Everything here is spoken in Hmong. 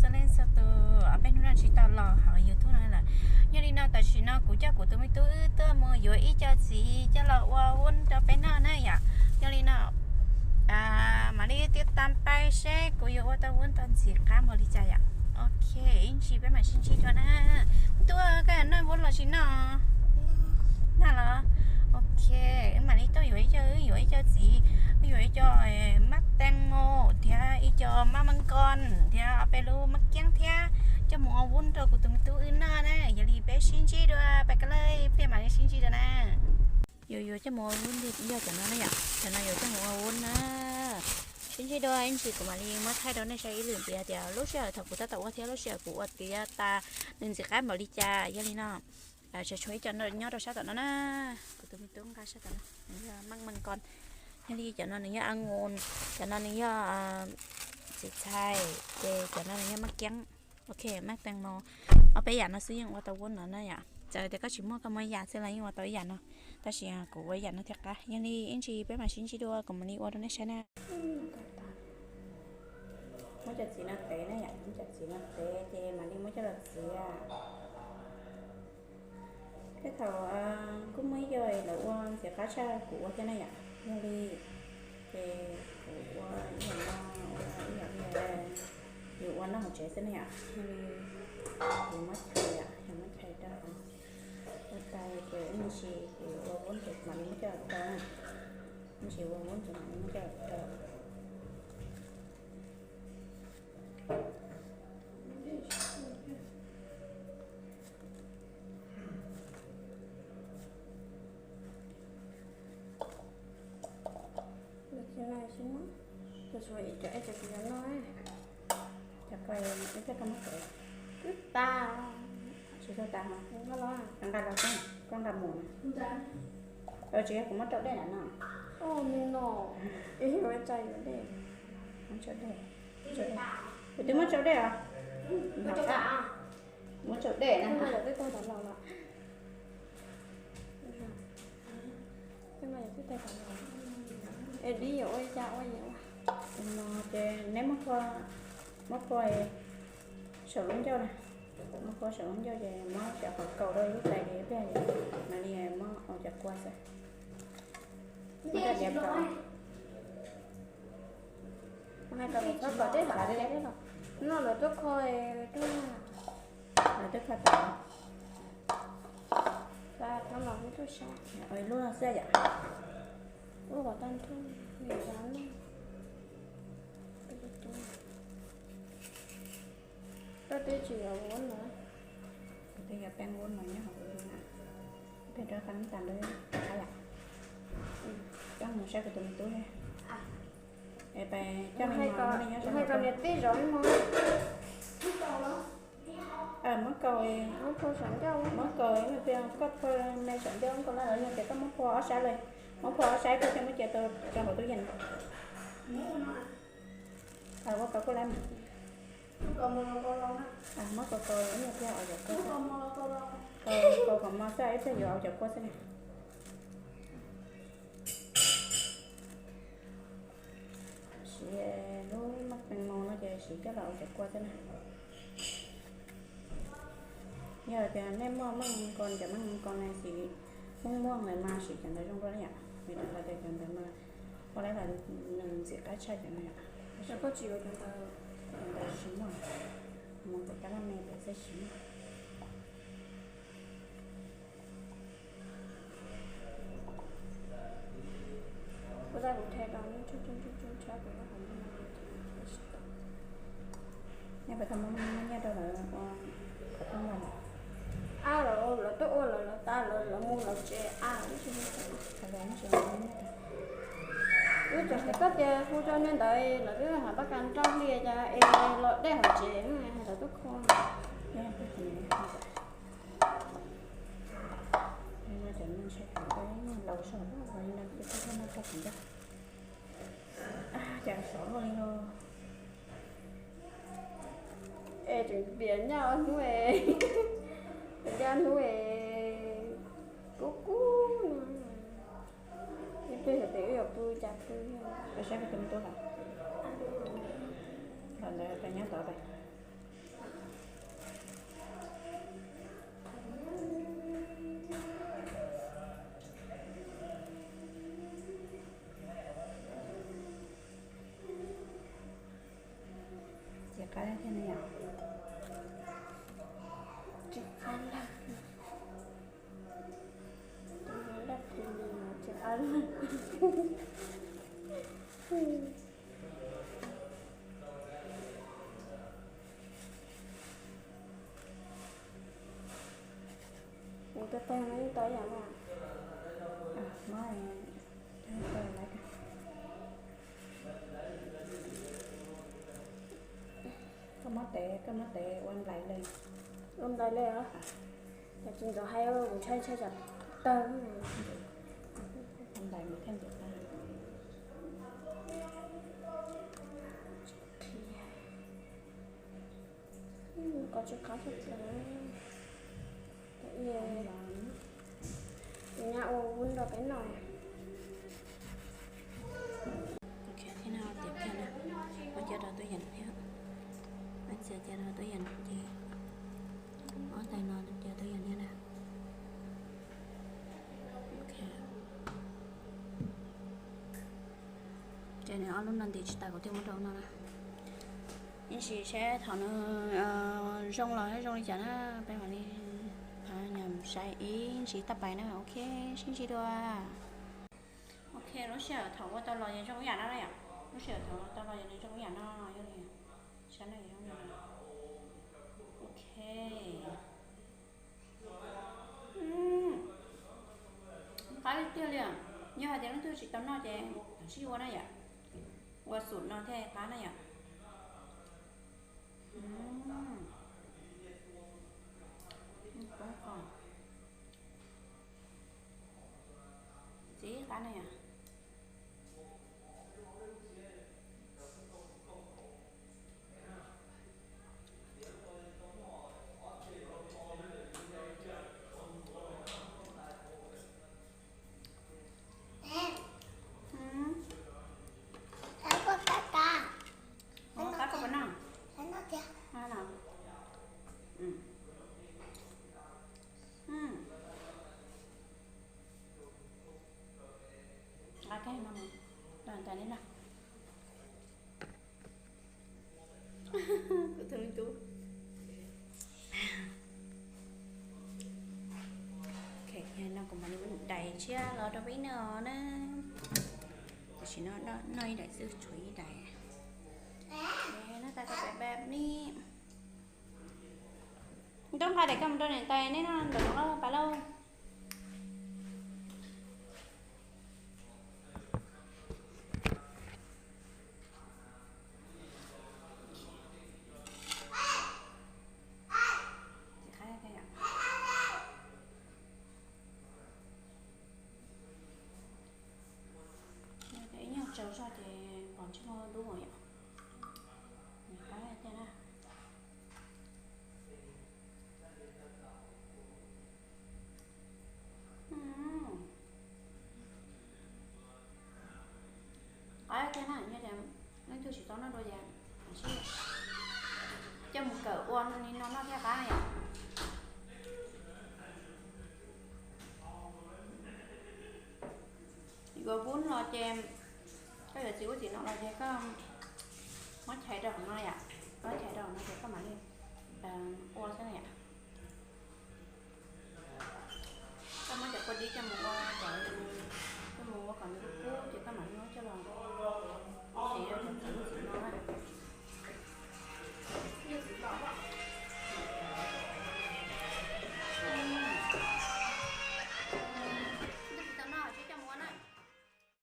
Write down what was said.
Txhua leej txhua tus, ob peb hnub no tsis tau los hauv YouTube no lawm. Yog li no tam sim no kuv coj kuv tus me tub wb tuaj mus yuav ib co txiv coj los ua vuab rau peb noj na yom. Yog li no mam li tiaj tas pais seb kuv yuav ua tau vuab tau ntxim qab npaum li cas yom. Ok, ib ntsis peb mam sib ntsib dua na. Tuaj, koj noj vuab los tsis noj? Noj los? Ok, wb mam li tuaj yuav ib co, wb yuav ib co txiv, wb yuav ib co mab tees mus thiab ib co mab meej koos thiab ob peb lub mab kiab thiab, coj mus ua vuab rau kuv tus me tub wb noj na. Yog li peb sib ntsib dua, peb koj lej pliag mam li sib ntsib dua na. Yuav yuav coj mus ua vuab li yog cov no na yom, cov no yuav coj mus ua vuab na. Sib ntsib dua ib ntsis kuv mam li muab thaij rau nej saib ib lwm tias tias lub sij hawm thaum kuv tab tom ua thiab lub sij hawm kuv ua tiav tas nws ntxim qab npaum li cas. Yog li no tsuas tshuav ib co nyob rau sab tom no na. Kuv tus me tub nqa sab tom no, nws yog mab meej koos. Yog li cov no nws yog a ngus, cov no nws yog txiv txhais, ces cov no nws yog mab kiab. Ok, mab tees mus. Ob peb yam no xwb yeej ua tau vuab no na yom. Txawm tias koj tsis muaj koj muaj ib yam xwb los yeej ua tau ib yam no, tab sis kuv ua ib yam no thiaj qab. Yog li ib ntsis peb mam sib ntsib dua kuv mam li ua rau nej saib na. Muab cov txiv no tev na yom, muab cov txiv no tev ces mam li muab coj los txiav. Tej thaum kuj muaj ib co lawv ua ntxim qab tshaj kuv ua thiab na yom. Yog li ces kuv ua ib yam no, ua ib yam li yus ua noj hauv tsev xwb na yom. Yog li yus muab chais yom, yus muab chais rau ua tas ces ib me ntsis kuv ua vuab ntxim mam li muab coj los rau na. Ib me ntsis ua vuab ntxim mam li muab coj los rau. Cov ko ib pliag koj muab tso, twb tas, tsis tau tas, nqa los, nqa los, koj nqa mus. Tsis yog kuv muab rau dej na no. Kuv twb muab rau dej os. Muab rau dej na. Es dib yuav ua li cas ua? No ces neb muab phua, muab phua saum lub ncauj na, muab phua saum lub ncauj ces muab cov qhov kaus rau ib tais ces ib pliag mam li muab ua cov kua xwb. Muab cov diav kaus. Txhob kom tej lam no lawv tuaj kho, lawv tuaj kho tas. Ua ib lub xwb yom. Ua kom tag nrho, vim yog no. Koj twb tsis yuav vuab no. Kuv twb yuav peb vuab no nyob hauv no. Peb rov qab tas lawm yom. Coj mus saib kuv tus me tub. Es pais coj me no nyob saib. Muab kaus, muab kaus, koj phua me saum ncauj ko lawm, yog tias koj muab phua ob sab lawm, muab phua ob sab koj thiaj muab cia rau hauv tub yees. Ua kaus kuj lab mas. Muab kaus kaus ib nyuag pliag ua cov kua xwb. Kaus kaus kom mos xwb ib pliag yuav ua cov kua xwb na. Siv lub maj tees mos no ces siv coj los ua cov kua xwb na. Yog tias nej muaj maj nkoos, cov maj nkoos na siv, muaj muaj ntawd mas siv cov ntawd zoo dua na yom, vim rau qhov tias cov ntawd mas ua lawm nws ntxim qab tshaj cov no yom. Cov ntawd tsis muaj, mus ntawm kab laj me pem xwb siv. Kuv tab kuv the rau ntsub ntsub ntsub ntsub ntsub kuv lub hauv no. Nyob pem tau muab nyiaj rau lawv ua qhov rooj los lawm. Ab, lawv tuaj ua lawv, lawv tas lawv, lawv mus lawv tsev ab. Wb tseem hais koj tias hu rau niag ntawd lawv twb hais pab kas nroj hli cas es los dej hauv tsev, hais lawv tuaj kho. Cas sov luaj li no. Es tseem piav nyaj hnub es, piav nyaj hnub es kub kub no. Ib pliag yog tias wb yuav pw cas pw. Saib peb tus me tub lawm. Los ntawd peb nyob tod peb. Qab thiab ne yom? Tsis qab lawm. Tus no daj plis li no tsis qab lawm. Kuv tus tag no yeej tau ib yam na. Koj muab tev, koj muab tev ua nplais li. Ua nplais li os. Cov tsis ntxov hais kuv ntshai ntshai tsam tawg. Ua nplais mus thiaj ntxim tag. Qhia, koj tsis qab tshaj plaws. Tus nyab ua vub nrog peb noj. Ok, thiab no tiav kiag na, muab coj rau tub yees thiab. Muab txiav coj rau tub yees ces ob tais no coj tub yees thiab na. Ok. Ces nws ob lub no ntim tsis tas kuv thiaj muab rau no na. Ib ntsis seb thaum nws zoo los zoo li cas na, peb mam li nyam saib ib ntsis tab pais na. Ok, sib ntsib dua. Ok, lub sij hawm thaum ua tau los yog zoo ib yam no na yom. Lub sij hawm thaum ua tau los yog nws zoo ib yam no, yog li saib no yog zoo li no. Ok. Qab tiag tiag li. Yog hais tias leej twg tsis tau noj ces tam sim ua na yom. Ua xum no thiaj qab na yom. Poob qos. Txiv qab na yom. Qab koj puas noj? Qab koj no, los ntawm li no. Kuv tus me tub. Ok, no kuv mam li dais tshiab los rau peb noj na. Tam sim no noj ib daim xwb, tshuav ib daim. Noj tas koj peb peb ni. Nrog nqa daim koj mus rau niam tais neb noj ntawm no pas lauj. Ib nyuag tsaus zog ces pom ntsej muag dub yom. Qab tiag na. Qab tiag na, yog tias leej twg tsis tau noj dua ces coj mus kawm ua li no noj thiaj qab na yom. Yuav vub los ces koj yuav txiv ub txiv no los ces koj muab chais rau hauv no yom, muab chais rau hauv no ces koj mam li ua xwb na yom.